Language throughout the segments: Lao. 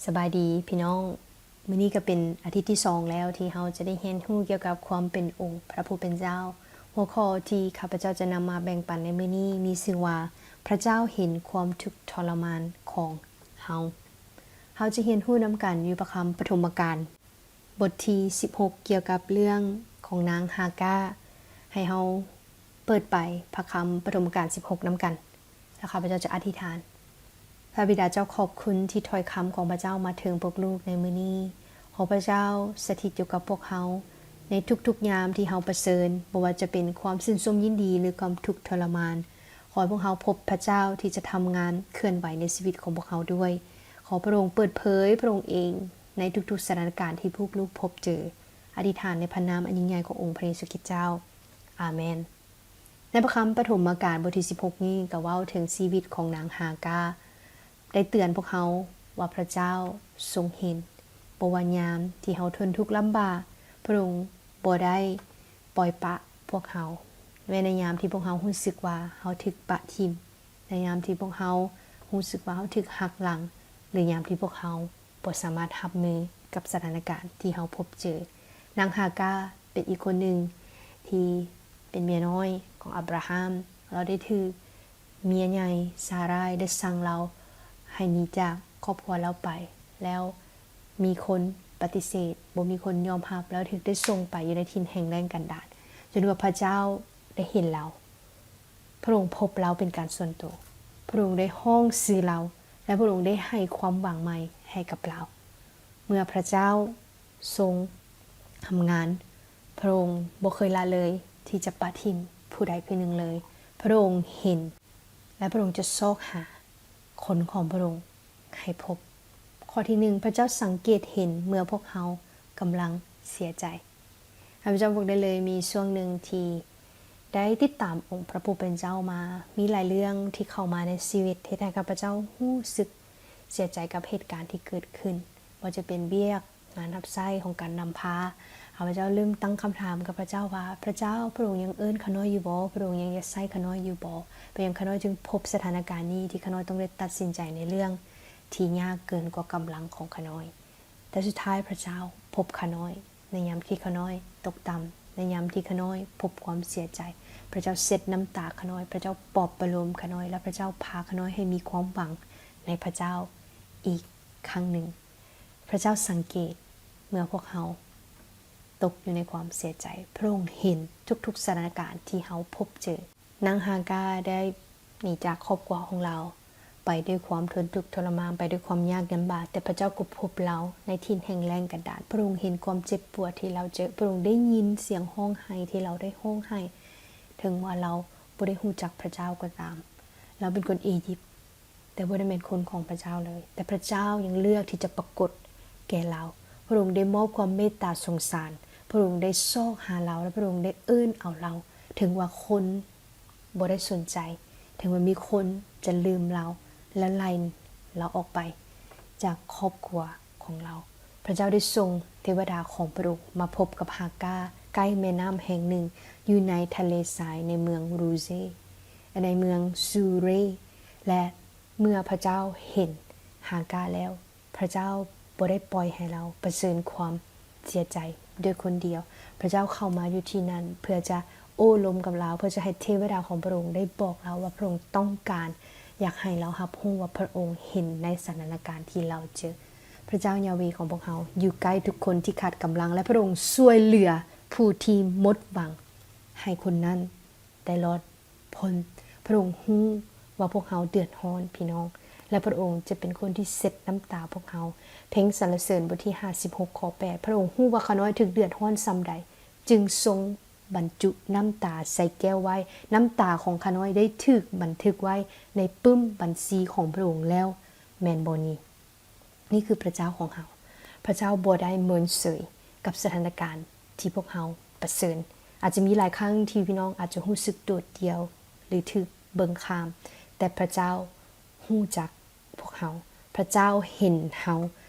ສະບາຍດີພີ່ນ້ອງ, ມື້ນີ້ກໍເປັນອາທິດທີສອງແລ້ວທີ່ເຮົາຈະໄດ້ຮຽນຮູ້ກ່ຽວກັບຄວາມເປັນອົງພະຜູ້ເປັນເຈົ້າ. ຫົວຂໍ້ທີ່ຂ້າພະເຈົ້າຈະນຳມາແບ່ງປັນໃນມື້ນີ້ມີຊື່ວ່າ ພະເຈົ້າເຫັນຄວາມທຸກທໍລະມານຂອງເຮົາ. ເຮົາຈະຮຽນຮູ້ນຳກັນຢູ່ພະຄຳປະຖົມມະການ ບົດທີສິບຫົກ ກ່ຽວກັບເລື່ອງຂອງນາງຮາກາ. ໃຫ້ເຮົາເປີດໄປພະຄຳປະຖົມມະການສິບຫົກນຳກັນ ແລ້ວຂ້າພະເຈົ້າຈະອະທິຖານ. ພະບິດາເຈົ້າ, ຂອບຄຸນທີ່ຖ້ອຍຄຳຂອງພະເຈົ້າມາເຖິງພວກລູກໃນມື້ນີ້. ຂໍພະເຈົ້າສະຖິດຢູ່ກັບພວກເຮົາໃນທຸກໆຍາມທີ່ເຮົາປະເຊີນ, ບໍ່ວ່າຈະເປັນຄວາມຊື່ນຊົມຍິນດີ ຫຼື ຄວາມທຸກທໍລະມານ. ຂໍໃຫ້ພວກເຮົາພົບພະເຈົ້າທີ່ຈະທຳງານເຄື່ອນໄຫວໃນຊີວິດຂອງພວກເຮົາດ້ວຍ. ຂໍພະອົງເປີດເຜີຍພະອົງເອງໃນທຸກໆສະຖານະການທີ່ພວກລູກພົບເຈີ. ອະທິຖານໃນພະນາມອັນຍິ່ງໃຫຍ່ຂອງອົງພະເຢຊູຄຣິດເຈົ້າ. ອາເມນ. ໃນພະຄຳປະຖົມມະການບົດທີສິບຫົກນີ້ກໍເວົ້າເຖິງຊີວິດຂອງນາງຮາກາ, ໄດ້ເຕືອນພວກເຮົາວ່າພະເຈົ້າຊົງເຫັນ, ບໍ່ວ່າຍາມທີ່ເຮົາທົນທຸກລຳບາກ, ພະອົງບໍ່ໄດ້ປ່ອຍປະພວກເຮົາ, ແມ້ໃນຍາມທີ່ພວກເຮົາຮູ້ສຶກວ່າເຮົາຖືກປະຖິ້ມ, ໃນຍາມທີ່ພວກເຮົາຮູ້ສຶກວ່າເຮົາຖືກຫັກຫຼັງ, ຫຼື ຍາມທີ່ພວກເຮົາບໍ່ສາມາດຮັບມືກັບສະຖານະການທີ່ເຮົາພົບເຈີ. ນາງຮາກາເປັນອີກຄົນໜຶ່ງທີ່ເປັນເມຍນ້ອຍຂອງອັບຣາຮາມ. ລາວໄດ້ຖືກເມຍໃຫຍ່ຊາຣາຍໄດ້ສັ່ງລາວໃຫ້ໜີຈາກຄອບຄົວລາວໄປ, ແລ້ວມີຄົນປະຕິເສດ, ບໍ່ມີຄົນຍອມຮັບ, ລາວຖືກໄດ້ສົ່ງໄປຢູ່ໃນຖິ່ນແຫ້ງແລ້ງກັນດານ, ຈົນວ່າພະເຈົ້າໄດ້ເຫັນລາວ. ພະອົງພົບລາວເປັນການສ່ວນໂຕ, ພະອົງໄດ້ຮ້ອງຊື່ລາວ ແລະ ພະອົງໄດ້ໃຫ້ຄວາມຫວັງໃໝ່ໃຫ້ກັບລາວ. ເມື່ອພະເຈົ້າຊົງທຳງານ, ພະອົງບໍ່ເຄີຍລະເລີຍທີ່ຈະປະຖິ້ມຜູ້ໃດຜູ້ໜຶ່ງເລີຍ. ພະອົງເຫັນ ແລະ ພະອົງຈະຊອກຫາຄົນຂອງພະອົງໃຫ້ພົບ. ຂໍ້ທີໜຶ່ງ, ພະເຈົ້າສັງເກດເຫັນເມື່ອພວກເຮົາກຳລັງເສຍໃຈ. ຂ້າພະເຈົ້າບອກໄດ້ເລີຍ, ມີຊ່ວງໜຶ່ງທີ່ໄດ້ຕິດຕາມອົງພະຜູ້ເປັນເຈົ້າມາ, ມີຫຼາຍເລື່ອງທີ່ເຂົ້າມາໃນຊີວິດ ເຮັດໃຫ້ຂ້າພະເຈົ້າຮູ້ສຶກເສຍໃຈກັບເຫດການທີ່ເກີດຂຶ້ນ, ບໍ່ວ່າຈະເປັນວຽກງານຮັບໃຊ້ຂອງການນຳພາ. ຂ້າພະເຈົ້າເລີ່ມຕັ້ງຄຳຖາມກັບພະເຈົ້າວ່າ, ພະເຈົ້າ, ພະອົງຍັງເອີ້ນຂ້ານ້ອຍຢູ່ບໍ່? ພະອົງຍັງຢາກໃຊ້ຂ້ານ້ອຍຢູ່ບໍ່? ເປັນຫຍັງຂ້ານ້ອຍຈຶ່ງພົບສະຖານະການນີ້ ທີ່ຂ້ານ້ອຍຕ້ອງໄດ້ຕັດສິນໃຈໃນເລື່ອງທີ່ຍາກເກີນກວ່າກຳລັງຂອງຂ້ານ້ອຍ? ແຕ່ສຸດທ້າຍພະເຈົ້າພົບຂ້ານ້ອຍໃນຍາມທີ່ຂ້ານ້ອຍຕົກຕ່ຳ, ໃນຍາມທີ່ຂ້ານ້ອຍພົບຄວາມເສຍໃຈ. ພະເຈົ້າເຊັດນ້ຳຕາຂ້ານ້ອຍ, ພະເຈົ້າປອບປະໂລມຂ້ານ້ອຍ ແລະ ພະເຈົ້າພາຂ້ານ້ອຍໃຫ້ມີຄວາມຫວັງໃນພະເຈົ້າອີກຄັ້ງໜຶ່ງ. ພະເຈົ້າສັງເກດເມື່ອພວກເຮົາຕົກຢູ່ໃນຄວາມເສຍໃຈ. ພະອົງເຫັນທຸກໆສະຖານະການທີ່ເຮົາພົບເຈີ. ນາງຮາກາໄດ້ໜີຈາກຄອບຄົວຂອງລາວໄປດ້ວຍຄວາມທົນທຸກທໍລະມານ, ໄປດ້ວຍຄວາມຍາກລຳບາກ, ແຕ່ພະເຈົ້າກໍພົບລາວໃນຖິ່ນແຫ້ງແລ້ງກັນດານ. ພະອົງເຫັນຄວາມເຈັບປວດທີ່ລາວເຈີ, ພະອົງໄດ້ຍິນສຽງຮ້ອງໄຫ້ທີ່ລາວໄດ້ຮ້ອງໄຫ້, ເຖິງວ່າລາວບໍ່ໄດ້ຮູ້ຈັກພະເຈົ້າກໍຕາມ. ລາວເປັນຄົນອີຢິບ, ແຕ່ບໍ່ໄດ້ແມ່ນຄົນຂອງພະເຈົ້າເລີຍ, ແຕ່ພະເຈົ້າຍັງເລືອກທີ່ຈະປາກົດແກ່ລາວ. ພະອົງໄດ້ມອບຄວາມເມດຕາສົງສານ, ພະອົງໄດ້ຊອກຫາລາວ ແລະ ພະອົງໄດ້ເອີ້ນເອົາລາວ, ເຖິງວ່າຄົນບໍ່ໄດ້ສົນໃຈ, ເຖິງວ່າມີຄົນຈະລືມລາວ ແລະ ໄລ່ລາວອອກໄປຈາກຄອບຄົວຂອງລາວ. ພະເຈົ້າໄດ້ສົ່ງເທວະດາຂອງພະອົງມາພົບກັບຮາກາໃກ້ແມ່ນ້ຳແຫ່ງໜຶ່ງ ຢູ່ໃນທະເລຊາຍໃນເມືອງຣູເຊ ໃນເມືອງຊູເຣ ແລະ ເມື່ອພະເຈົ້າເຫັນຮາກາແລ້ວ, ພະເຈົ້າບໍ່ໄດ້ປ່ອຍໃຫ້ລາວປະເຊີນຄວາມເສຍໃຈໂດຍຄົນດຽວ. ພະເຈົ້າເຂົ້າມາຢູ່ທີ່ນັ້ນເພື່ອຈະໂອ້ລົມກັບລາວ, ເພື່ອຈະໃຫ້ເທວະດາຂອງພະອົງໄດ້ບອກລາວວ່າພະອົງຕ້ອງການ ຢາກໃຫ້ລາວຮັບຮູ້ວ່າພະອົງເຫັນໃນສະຖານະການທີ່ລາວເຈີ. ພະເຈົ້າຢາເວຂອງພວກເຮົາຢູ່ໃກ້ທຸກຄົນທີ່ຂາດກຳລັງ ແລະ ພະອົງຊ່ວຍເຫຼືອຜູ້ທີ່ໝົດຫວັງໃຫ້ຄົນນັ້ນ ໄດ້ລອດພົ້ນ. ພະອົງຮູ້ວ່າພວກເຮົາເດືອດຮ້ອນ, ພີ່ນ້ອງ, ແລະ ພະອົງຈະເປັນຄົນທີ່ເຊັດນ້ຳຕາພວກເຮົາ. ເພງສັນລະເສີນບົດທີຫ້າສິບຫົກ ຂໍ້ແປດ, ພະອົງຮູ້ວ່າຂ້ານ້ອຍຖືກເດືອດຮ້ອນສ່ຳໃດ, ຈຶ່ງຊົງບັນຈຸນ້ຳຕາໃສ່ແກ້ວໄວ້. ນ້ຳຕາຂອງຂ້ານ້ອຍໄດ້ຖືກບັນທຶກໄວ້ໃນປຶ້ມບັນຊີຂອງພະອົງແລ້ວ, ແມ່ນບໍ່ນີ້? ນີ້ຄືພະເຈົ້າຂອງເຮົາ. ພະເຈົ້າບໍ່ໄດ້ເມີນເສີຍກັບສະຖານະການທີ່ພວກເຮົາປະເຊີນ. ອາດຈະມີຫຼາຍຄັ້ງທີ່ພີ່ນ້ອງອາດຈະຮູ້ສຶກໂດດດ່ຽວ ຫຼື ຖືກເບິ່ງຂ້າມ, ແຕ່ພະເຈົ້າຮູ້ຈັກພວກເຮົາ. ພະເຈົ້າເຫັນເຮົາ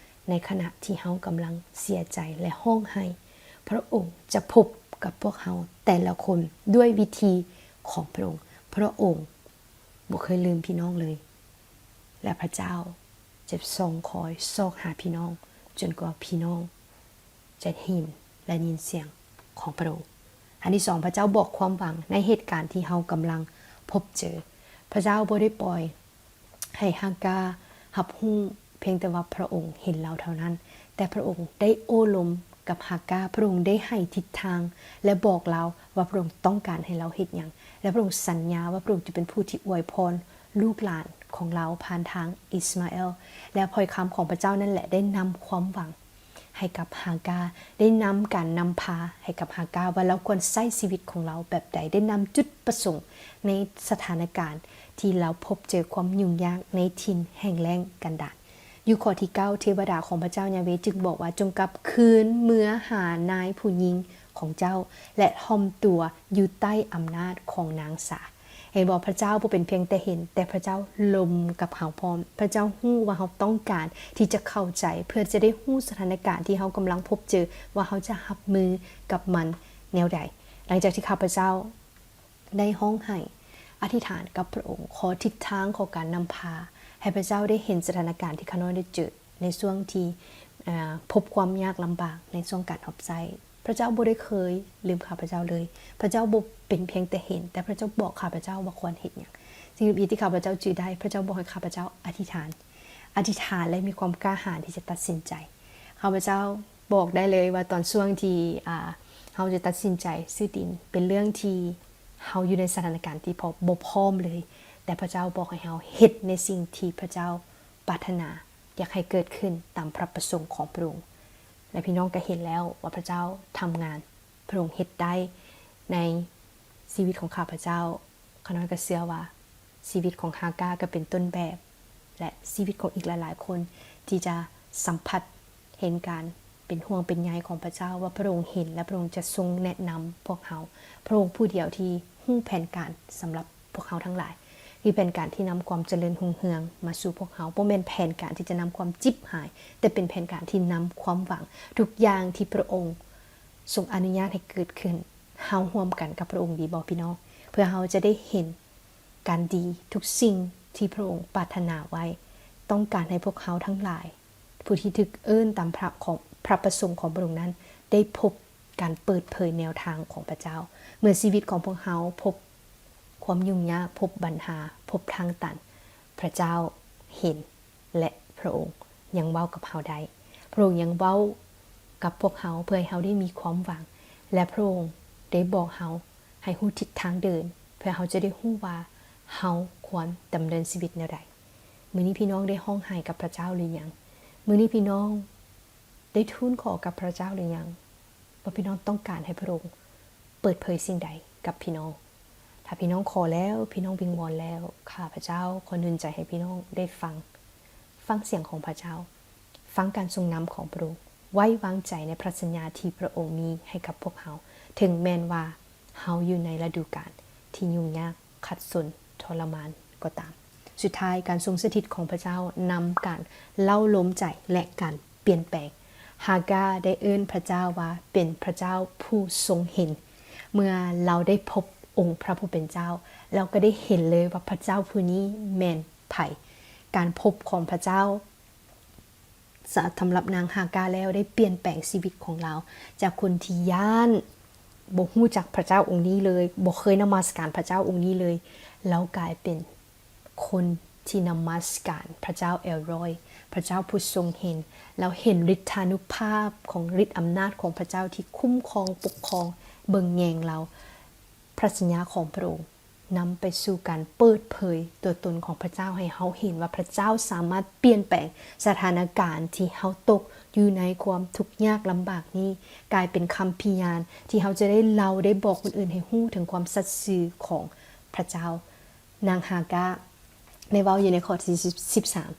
ໃນຂະນະທີ່ເຮົາກຳລັງເສຍໃຈ ແລະ ຮ້ອງໄຫ້. ພະອົງຈະພົບກັບພວກເຮົາແຕ່ລະຄົນດ້ວຍວິທີຂອງພະອົງ. ພະອົງບໍ່ເຄີຍລືມພີ່ນ້ອງເລີຍ. ແລະ ພະເຈົ້າ ຈະຊອງຄອຍຊອກຫາພີ່ນ້ອງ ຈົນກວ່າພີ່ນ້ອງຈະເຫັນ ແລະ ຍິນສຽງຂອງພະອົງ. ອັນທີສອງ, ພະເຈົ້າບອກຄວາມຫວັງໃນເຫດການທີ່ເຮົາກຳລັງພົບເຈີ. ພະເຈົ້າບໍ່ໄດ້ປ່ອຍໃຫ້ຮາກາຮັບຮູ້ພຽງແຕ່ວ່າພະອົງເຫັນລາວເທົ່ານັ້ນ, ແຕ່ພະອົງໄດ້ໂອ້ລົມກັບຮາກາ, ພະອົງໄດ້ໃຫ້ທິດທາງ ແລະ ບອກລາວວ່າພະອົງຕ້ອງການໃຫ້ລາວເຮັດຫຍັງ, ແລະ ພະອົງສັນຍາວ່າພະອົງຈະເປັນຜູ້ທີ່ອວຍພອນ ລູກຫຼານຂອງລາວຜ່ານທາງອິດສະມາເອລ ແລະ ຖ້ອຍຄຳຂອງພະເຈົ້ານັ້ນແຫຼະໄດ້ນຳຄວາມຫວັງໃຫ້ກັບຮາກາ, ໄດ້ນຳການນຳພາໃຫ້ກັບຮາກາວ່າລາວຄວນໃຊ້ຊີວິດຂອງລາວແບບໃດ, ໄດ້ນຳຈຸດປະສົງໃນສະຖານະການທີ່ລາວພົບເຈີຄວາມຫຍຸ້ງຍາກໃນຖິ່ນແຫ້ງແລ້ງກັນດານ. ຢູ່ຂໍ້ທີເກົ້າ ເທວະດາຂອງພະເຈົ້າຢາເວຈຶ່ງບອກວ່າ, ຈົ່ງກັບຄືນເມືອຫານາຍຜູ້ຍິງຂອງເຈົ້າ ແລະ ຖ່ອມຕົວຢູ່ໃຕ້ອຳນາດຂອງນາງຊາ. ເຫັນບໍ່? ພະເຈົ້າບໍ່ເປັນພຽງແຕ່ເຫັນ, ແຕ່ພະເຈົ້າລົມກັບເຮົາພ້ອມ. ພະເຈົ້າຮູ້ວ່າເຮົາຕ້ອງການທີ່ຈະເຂົ້າໃຈ ເພື່ອຈະໄດ້ຮູ້ສະຖານະການທີ່ເຮົາກຳລັງພົບເຈີ ວ່າເຮົາຈະຮັບມືກັບມັນແນວໃດ. ຫຼັງຈາກທີ່ຂ້າພະເຈົ້າໄດ້ຮ້ອງໄຫ້, ອະທິຖານກັບພະອົງ, ຂໍທິດທາງ, ຂໍການນຳພາ, ໃຫ້ພະເຈົ້າໄດ້ເຫັນສະຖານະການທີ່ຂ້ານ້ອຍໄດ້ເຈີ ໃນຊ່ວງທີ່ ເອີ ພົບຄວາມຍາກລຳບາກໃນຊ່ວງການຮັບໃຊ້. ພະເຈົ້າບໍ່ໄດ້ເຄີຍລືມຂ້າພະເຈົ້າເລີຍ. ພະເຈົ້າບໍ່ເປັນພຽງແຕ່ເຫັນ, ແຕ່ພະເຈົ້າບອກຂ້າພະເຈົ້າວ່າຄວນເຮັດຫຍັງ. ສິ່ງທຳອິດທີ່ຂ້າພະເຈົ້າຈື່ໄດ້, ພະເຈົ້າບອກໃຫ້ຂ້າພະເຈົ້າອະທິຖານ. ອະທິຖານ ແລະ ມີຄວາມກ້າຫານທີ່ຈະຕັດສິນໃຈ. ຂ້າພະເຈົ້າບອກໄດ້ເລີຍວ່າຕອນຊ່ວງທີ່ ອາ ເຮົາຈະຕັດສິນໃຈຊື້ດິນ ເປັນເລື່ອງທີ່ເຮົາຢູ່ໃນສະຖານະການທີ່ບໍ່ພ້ອມເລີຍ, ແຕ່ພະເຈົ້າບອກໃຫ້ເຮົາເຮັດໃນສິ່ງທີ່ພະເຈົ້າປາດຖະໜາ ຢາກໃຫ້ເກີດຂຶ້ນຕາມພະປະສົງຂອງພະອົງ. ແລະ ພີ່ນ້ອງກໍເຫັນແລ້ວວ່າພະເຈົ້າທຳງານ, ພະອົງເຮັດໄດ້ໃນຊີວິດຂອງຂ້າພະເຈົ້າ. ຂ້ານ້ອຍກໍເຊື່ອວ່າຊີວິດຂອງຮາກາກໍເປັນຕົ້ນແບບ ແລະ ຊີວິດຂອງອີກຫຼາຍໆຄົນທີ່ຈະສຳຜັດເຫັນການເປັນຫ່ວງເປັນໃຍຂອງພະເຈົ້າ, ວ່າພະອົງເຫັນ ແລະ ພະອົງຈະຊົງແນະນຳພວກເຮົາ. ພະອົງຜູ້ດຽວທີ່ຮູ້ແຜນການສຳລັບ ພວກເຮົາທັງຫຼາຍ, ຄືແຜນການທີ່ນຳຄວາມຈະເລີນຮຸ່ງເຮືອງມາສູ່ພວກເຮົາ, ບໍ່ແມ່ນແຜນການທີ່ຈະນຳຄວາມຈິບຫາຍ, ແຕ່ເປັນແຜນການທີ່ນຳຄວາມຫວັງ. ທຸກຢ່າງທີ່ພະອົງຊົງອະນຸຍາດໃຫ້ເກີດຂຶ້ນ, ເຮົາຮ່ວມກັນກັບພະອົງດີບໍ່ພີ່ນ້ອງ? ເພື່ອເຮົາຈະໄດ້ເຫັນການດີ, ທຸກສິ່ງທີ່ພະອົງປາດຖະໜາໄວ້, ຕ້ອງການໃຫ້ພວກເຮົາທັງຫຼາຍ ຜູ້ທີ່ຖືກເອີ້ນຕາມພະ ຂອງ ພະປະສົງຂອງພະອົງນັ້ນ ໄດ້ພົບການເປີດເຜີຍແນວທາງຂອງພະເຈົ້າ. ເມື່ອຊີວິດຂອງພວກເຮົາພົບຄວາມຫຍຸ້ງຍາກ, ພົບບັນຫາ, ພົບທາງຕັນ, ພະເຈົ້າເຫັນ ແລະ ພະອົງຍັງເວົ້າກັບເຮົາໄດ້. ພະອົງຍັງເວົ້າກັບພວກເຮົາເພື່ອໃຫ້ເຮົາໄດ້ມີຄວາມຫວັງ ແລະ ພະອົງໄດ້ບອກເຮົາໃຫ້ຮູ້ທິດທາງເດີນ ເພື່ອເຮົາຈະໄດ້ຮູ້ວ່າເຮົາຄວນດຳເນີນຊີວິດແນວໃດ. ມື້ນີ້ພີ່ນ້ອງໄດ້ຮ້ອງໄຫ້ກັບພະເຈົ້າຫຼືຍັງ? ມື້ນີ້ພີ່ນ້ອງໄດ້ທູນຂໍກັບພະເຈົ້າຫຼືຍັງ ວ່າພີ່ນ້ອງຕ້ອງການໃຫ້ພະອົງເປີດເຜີຍສິ່ງໃດກັບພີ່ນ້ອງ? ຖ້າພີ່ນ້ອງຂໍແລ້ວ, ພີ່ນ້ອງວິງວອນແລ້ວ, ຂ້າພະເຈົ້າຂໍໜູນໃຈໃຫ້ພີ່ນ້ອງໄດ້ຟັງ, ຟັງສຽງຂອງພະເຈົ້າ, ຟັງການຊົງນຳຂອງພະອົງ, ໄວ້ວາງໃຈໃນພະສັນຍາທີ່ພະອົງມີໃຫ້ກັບພວກເຮົາ, ເຖິງແມ່ນວ່າເຮົາຢູ່ໃນລະດູການທີ່ຫຍຸ້ງຍາກ, ຂັດສົນ, ທໍລະມານກໍຕາມ. ສຸດທ້າຍ, ການຊົງສະຖິດຂອງພະເຈົ້ານຳການເລົ້າໂລມໃຈ ແລະ ການປ່ຽນແປງ. ຮາກາໄດ້ເອີ້ນພະເຈົ້າວ່າເປັນພະເຈົ້າຜູ້ຊົງເຫັນ. ເມື່ອລາວໄດ້ພົບອົງພະຜູ້ເປັນເຈົ້າ, ລາວກໍໄດ້ເຫັນເລີຍວ່າພະເຈົ້າຜູ້ນີ້ແມ່ນໃຜ. ການພົບຂອງພະເຈົ້າ ສະ ສຳລັບນາງຮາກາແລ້ວໄດ້ປ່ຽນແປງຊີວິດຂອງລາວ ຈາກຄົນທີ່ຢ້ານ, ບໍ່ຮູ້ຈັກພະເຈົ້າອົງນີ້ເລີຍ, ບໍ່ເຄີຍນະມັດສະການພະເຈົ້າອົງນີ້ເລີຍ, ລາວກາຍເປັນຄົນທີ່ນະມັດສະການພະເຈົ້າແອລຣອຍ, ພະເຈົ້າຜູ້ຊົງເຫັນ. ລາວເຫັນລິດທານຸພາບຂອງ ລິດອຳນາດຂອງພະເຈົ້າທີ່ຄຸ້ມຄອງ, ປົກຄອງ, ເບິ່ງແຍງລາວ. ພະສັນຍາຂອງພະອົງ ນຳໄປສູ່ການເປີດເຜີຍຕົວຕົນຂອງພະເຈົ້າ ໃຫ້ເຮົາເຫັນວ່າພະເຈົ້າສາມາດປ່ຽນແປງສະຖານະການທີ່ເຮົາຕົກຢູ່ໃນຄວາມທຸກຍາກລຳບາກນີ້ ກາຍເປັນຄຳພະຍານທີ່ເຮົາຈະໄດ້ເລົ່າໄດ້ບອກຄົນອື່ນໃຫ້ຮູ້ເຖິງຄວາມສັດຊື່ຂອງພະເຈົ້າ. ນາງຮາກາ ໄດ້ເວົ້າຢູ່ໃນຂໍ້ທີສິບສາມ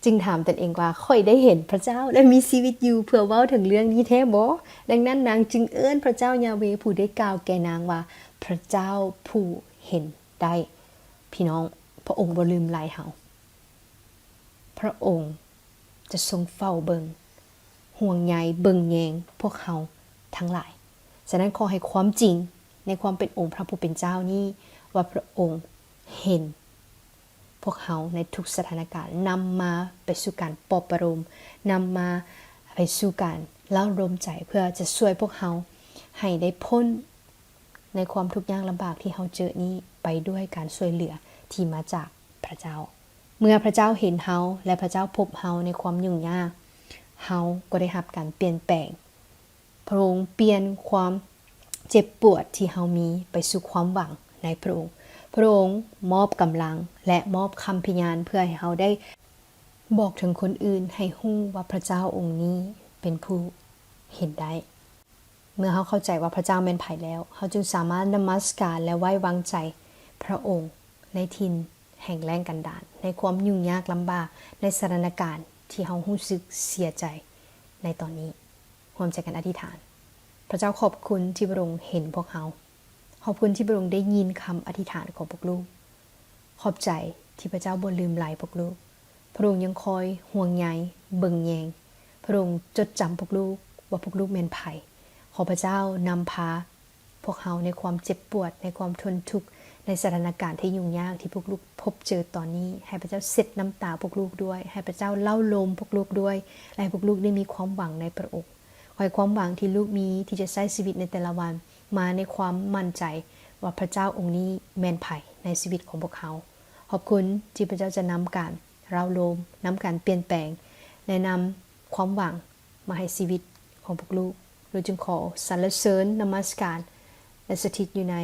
ຈຶ່ງຖາມຕົນເອງວ່າ, ຂ້ອຍໄດ້ເຫັນພະເຈົ້າ ແລະ ມີຊີວິດຢູ່ເພື່ອເວົ້າເຖິງເລື່ອງນີ້ແທ້ບໍ? ດັ່ງນັ້ນນາງຈຶ່ງເອີ້ນພະເຈົ້າຢາເວຜູ້ໄດ້ກ່າວແກ່ນາງວ່າ ພະເຈົ້າຜູ້ເຫັນໄດ້. ພີ່ນ້ອງ, ພະອົງບໍ່ລືມໄລ່ເຮົາ. ພະອົງຈະຊົງເຝົ້າເບິ່ງ, ຫ່ວງໃຍ, ເບິ່ງແຍງພວກເຮົາທັງຫຼາຍ. ສະນັ້ນ, ຂໍໃຫ້ຄວາມຈິງໃນຄວາມເປັນອົງພະຜູ້ເປັນເຈົ້ານີ້ ວ່າພະອົງເຫັນ, ພ ພວກເຮົາໃນທຸກສະຖານະການ, ນຳມາໄປສູ່ການປອບປະໂລມ, ນຳມາໄປສູ່ການເລົ້າລົມໃຈ ເພື່ອຈະຊ່ວຍພວກເຮົາໃຫ້ໄດ້ພົ້ນໃນຄວາມທຸກຍາກລຳບາກທີ່ເຮົາເຈີນີ້ ໄປດ້ວຍການຊ່ວຍເຫຼືອທີ່ມາຈາກພະເຈົ້າ. ເມື່ອພະເຈົ້າເຫັນເຮົາ ແລະ ພະເຈົ້າພົບເຮົາໃນຄວາມຫຍຸ້ງຍາກ, ເຮົາກໍໄດ້ຮັບການປ່ຽນແປງ. ພະອົງປ່ຽນຄວາມເຈັບປວດທີ່ເຮົາມີໄປສູ່ຄວາມຫວັງໃນພະອົງ. ພະອົງມອບກຳລັງ ແລະ ມອບຄຳພະຍານເພື່ອໃຫ້ເຮົາໄດ້ບອກເຖິງຄົນອື່ນໃຫ້ຮູ້ວ່າພະເຈົ້າອົງນີ້ເປັນຜູ້ເຫັນໄດ້. ເມື່ອເຮົາເຂົ້າໃຈວ່າພະເຈົ້າແມ່ນໃຜແລ້ວ, ເຮົາຈຶ່ງສາມາດນະມັດສະການ ແລະ ໄວ້ວາງໃຈພະອົງໃນຖິ່ນແຫ່ງແລ້ງກັນດານ, ໃນຄວາມຫຍຸ້ງຍາກລຳບາກ, ໃນສະຖານະການທີ່ເຮົາຮູ້ສຶກເສຍໃຈໃນຕອນນີ້. ຮ່ວມໃຈກັນອະທິຖານ. ພະເຈົ້າ, ຂອບຄຸນທີ່ພະອົງເຫັນພວກເຮົາ. ຂອບຄຸນທີ່ພະອົງໄດ້ຍິນຄຳອະທິຖານຂອງພວກລູກ. ຂອບໃຈທີ່ພະເຈົ້າບໍ່ລືມໄລພວກລູກ. ພະອົງຍັງຄອຍຫ່ວງໃຍ, ເບິ່ງແຍງ. ພະອົງຈົດຈຳພວກລູກວ່າພວກລູກແມ່ນໃຜ. ຂໍພະເຈົ້ານຳພາພວກເຮົາໃນຄວາມເຈັບປວດ, ໃນຄວາມທົນທຸກ, ໃນສະຖານະການທີ່ຫຍຸ້ງຍາກທີ່ພວກລູກພົບເຈີຕອນນີ້. ໃຫ້ພະເຈົ້າເຊັດນ້ຳຕາພວກລູກດ້ວຍ. ໃຫ້ພະເຈົ້າເລົ້າລົມພວກລູກດ້ວຍ ແລະ ໃຫ້ພວກລູກໄດ້ມີຄວາມຫວັງໃນພະອົງ. ຂໍໃຫ້ຄວາມຫວັງທີ່ລູກມີທີ່ຈະໃຊ້ຊີວິດໃນແຕ່ລະວັນ ມາໃນຄວາມໝັ້ນໃຈວ່າພະເຈົ້າອົງນີ້ແມ່ນໃຜໃນຊີວິດຂອງພວກເຮົາ. ຂອບຄຸນທີ່ພະເຈົ້າຈະນຳການເລົ້າລົມ, ນຳການປ່ຽນແປງ ແລະ ນຳຄວາມຫວັງມາໃຫ້ຊີວິດຂອງພວກລູກ. ລູກຈຶ່ງຂໍສັນລະເສີນ, ນະມັດສະການ ແລະ ສະຖິດຢູ່ໃນ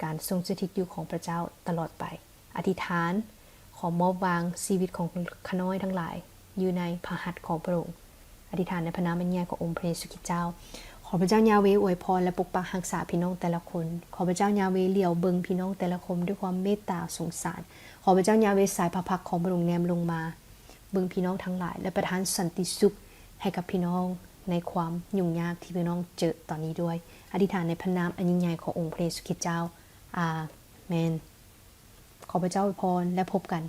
ການຊົງສະຖິດຢູ່ຂອງພະເຈົ້າຕະຫຼອດໄປ. ອະທິຖານ, ຂໍມອບວາງຊີວິດຂອງຂ້ານ້ອຍທັງຫຼາຍຢູ່ໃນພະຫັດຂອງພະອົງ. ອະທິຖານໃນພະນາມອັນຍິ່ງໃຫຍ່ຂອງອົງພະເຢຊູຄຣິດເຈົ້າ. ຂໍພະເຈົ້າຢາເວອວຍພອນ ແລະ ປົກປັກຮັກສາພີ່ນ້ອງແຕ່ລະຄົນ. ຂໍພະເຈົ້າຢາເວຫຼຽວເບິ່ງພີ່ນ້ອງແຕ່ລະຄົນດ້ວຍຄວາມເມດຕາສົງສານ. ຂໍພະເຈົ້າຢາເວສາຍພະພັກຂອງພະອົງແນມລົງມາເບິ່ງພີ່ນ້ອງທັງຫຼາຍ ແລະ ປະທານສັນຕິສຸກໃຫ້ກັບພີ່ນ້ອງໃນຄວາມຫຍຸ້ງຍາກທີ່ພີ່ນ້ອງເຈີຕອນນີ້ດ້ວຍ. ອະທິຖານໃນພະນາມອັນຍິ່ງໃຫຍ່ຂອງອົງພະເຢຊູຄຣິດເຈົ້າ. ອາເມນ. ຂໍພະເຈົ້າອວຍພອນ ແລະ ພົບກັນ